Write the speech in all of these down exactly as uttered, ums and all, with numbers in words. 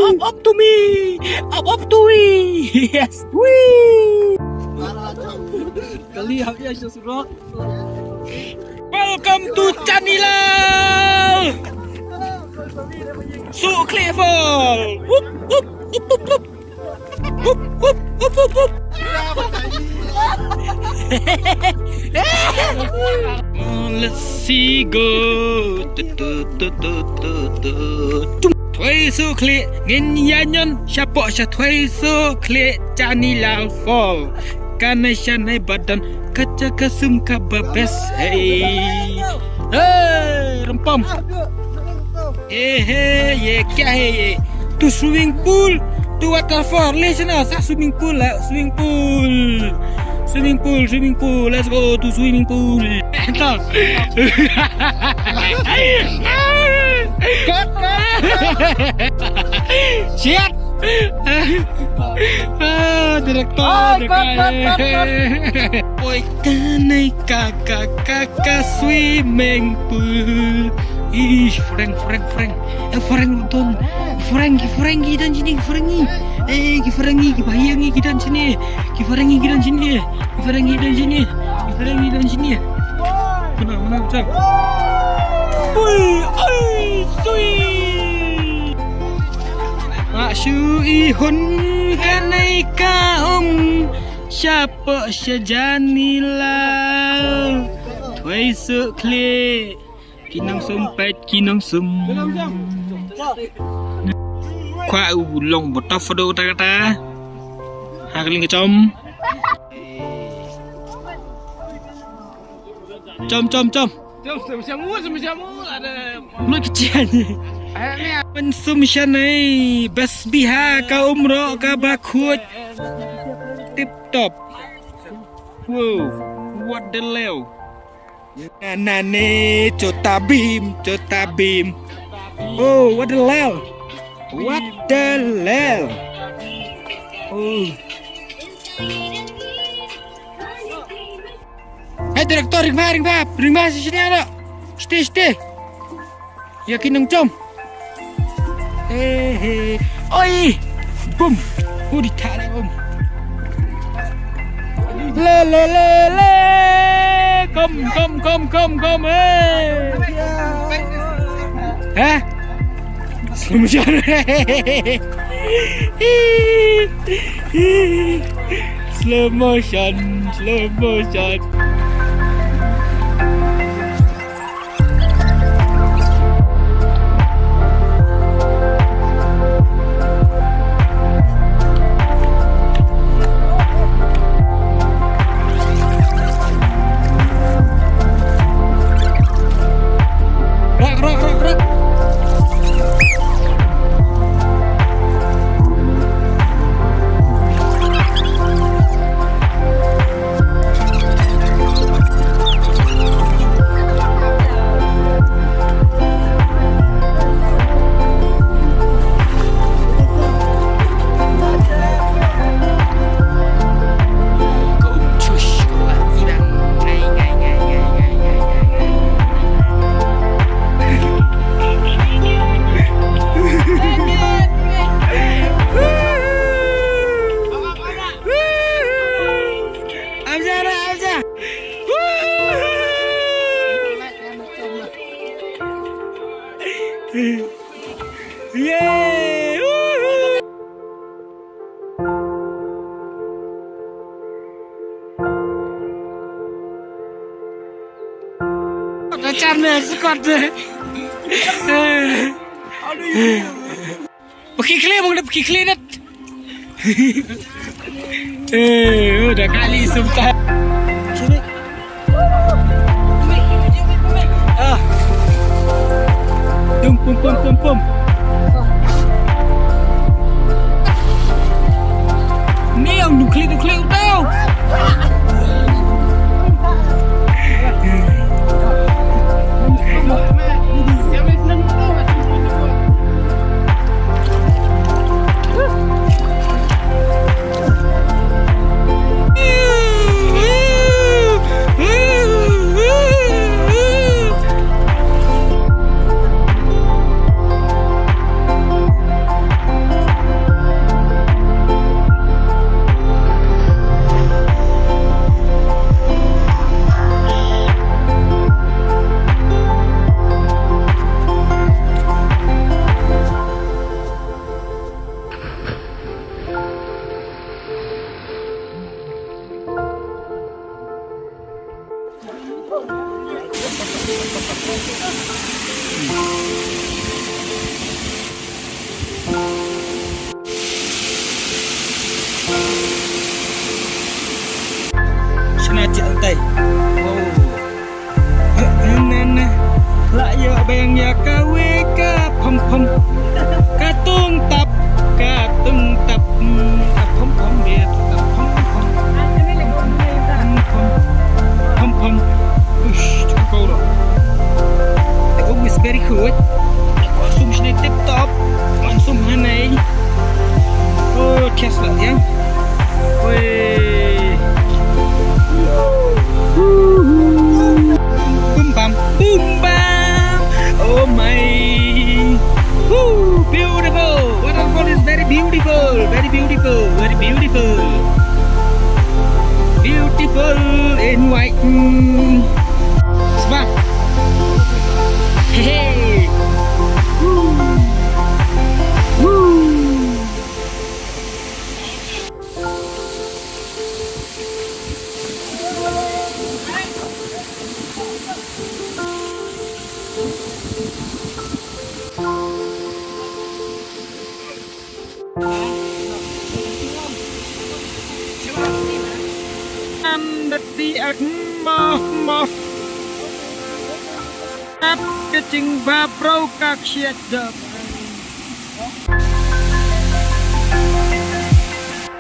Up, up to me. Up, up to me. Yes. Wee. Kali hap ya sha surok. Welcome to Chanilal. Sukli Fall. Wup, wup, wup, wup, wup. Hup, hup, hup, hup, hup. Let's see go. Tu, tu, tu, tu, tu, tu. Tum. Thwei Sukli ngin ïa ñion shapoh sha Thwei Sukli Chanilal Fall. Kane shane ba don ka jaka ka sum kaba best. Hey. Hey, rempam. Hey, hey, ye, kya hai ye? Tu swimming pool, tu waterfall. Listen us, ah, swimming pool, ah, swimming pool. Swimming pool, swimming pool. Let's go to swimming pool. Cut, cut, cut. Shit. Ah, director, ah, cut, cut, cut, cut. Oi, kane ka, ka, ka, ka swimming pool. Ish, Frank, Frank, Frank. Eh, Frank, Ruton. Frank, Frank, ki don sini, Frank ni. Eh, ki Frank ni, ki Bahia ni, ki don sini. Ki Frank ni, ki don sini. Ki Frank ni, ki don sini. Ki Frank ni, ki don sini. Mana, mana, macam? Ui, ui, sui. Mak shu i hun kanai ka um. Shapoh sha Chanilal. Thwei Sukli. Ki nongsum peit, ki nongsum. Kwah u long botaf do kata kata. Ha ka liang ka chom. Chom, chom, chom. Chom, chom, chom, chom, chom, ada. Mut kecil ni. Ayah ni. Mynsum shane, best biha ka umrok kaba khuid. Tip top. Wow, what the hell? Na, na ne, Chota Bheem, Chota Bheem. Oh, what the hell? What the hell? Oh. Hey, director, ring ba, ring ba, ring ba, sini, sini, ada. Sini, sini. Ïa ki nongjom. He, he. Oi. Bum. Udi thale bum. Le, le, le, le. Kom, kom, kom, kom, kom. He. Hah? Slow motion. Slow motion, slow motion. Rak, rak, rak, rak. Amjara, amjara. Yay! Dah char ne, sekot ne. Pekik kle, mong dah pekik kle net. Eh, udah kali sumpah. Sini. Ah. Dum pum pum pum pum. Ni yang nukli nukli utau. Shna jylliew tai. Oh. Na na. La ïoh beng ïa kawei ka pom pom. Ka tung tap, ka tung tap. Hmm, ka pom pom biet, ka pom pom. Pom pom. Pom pom. Ush, cukup kau dah. The home is very good. Langsung sini tip top. Langsung hanai. Oh, thiah lah ya. Woi. Boom bam, boom bam. Oh my. Woo, beautiful. Waterfall is very beautiful, very beautiful, very beautiful. Beautiful in white. Hmm. Sba. Hey, hey. Woo. Woo. An dati ak moh moh. Ap ka jingbha briew ka ksiat dap.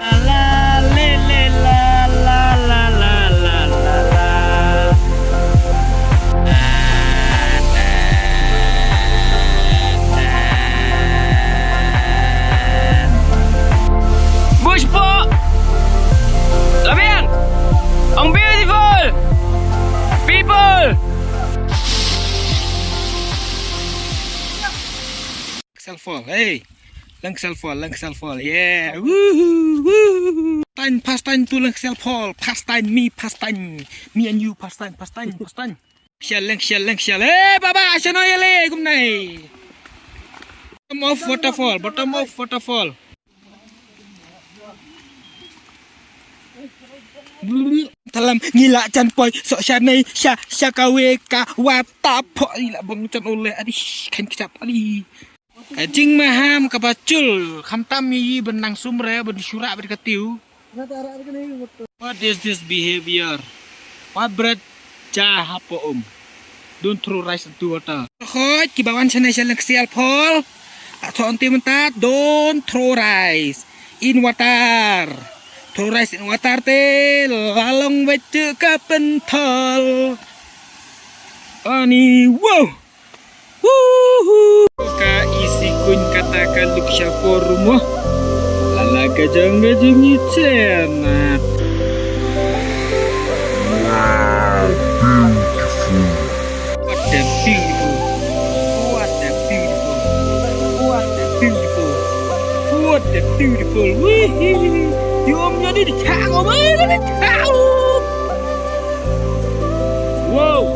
La la le le la la la la la la la. Bush po. Labiang. Ang beautiful people. Ksel Fall, hey. Lang Ksel Fall, Lang Ksel Fall. Yeah. Woohoo, woohoo. Time, pastime to Lang Ksel Fall. Pastime, me, pastime. Me and you, pastime, pastime, pastime. Shall, Lang Shall, Lang Shall. Hey, baba, shano yale, gumnai. Bottom of waterfall, bottom of waterfall. Talam ngi la jan poi sok sha nei sha sha kawe ka wata pho i la bong jan ole adi kan kjap adi. Ka jingmaham kaba jul khamtam i ban nang sumre ban shura ban ka tiu. What is this behavior? What bread? Ja hapoh um. Don't throw rice into water. Khoi kiba wan shane sha Lang Ksial Fall. Atho onti mentat, don't throw rice in water. Throw rice in water te la long beit ka penthol. Ani wow. Woohoo! Ka isi kuñ kata ka luk sha forum mo. Lala ka jong ka jong i cenat. Wow, beautiful. What a beautiful. What a beautiful. What a beautiful. What a beautiful. Wee. Yom yoni di chang o mai la di chang. Wow.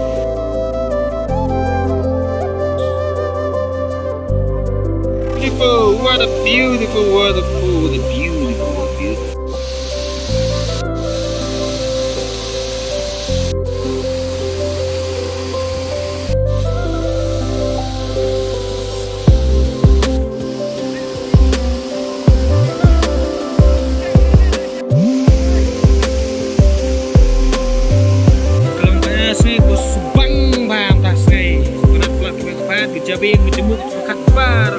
Beautiful, what a beautiful waterfall, what a beautiful, what a beautiful. Ka long ka sngi ko subang bam ta sngi. Trat plat ka pat ka jabieng ka jemuk ka khat bar.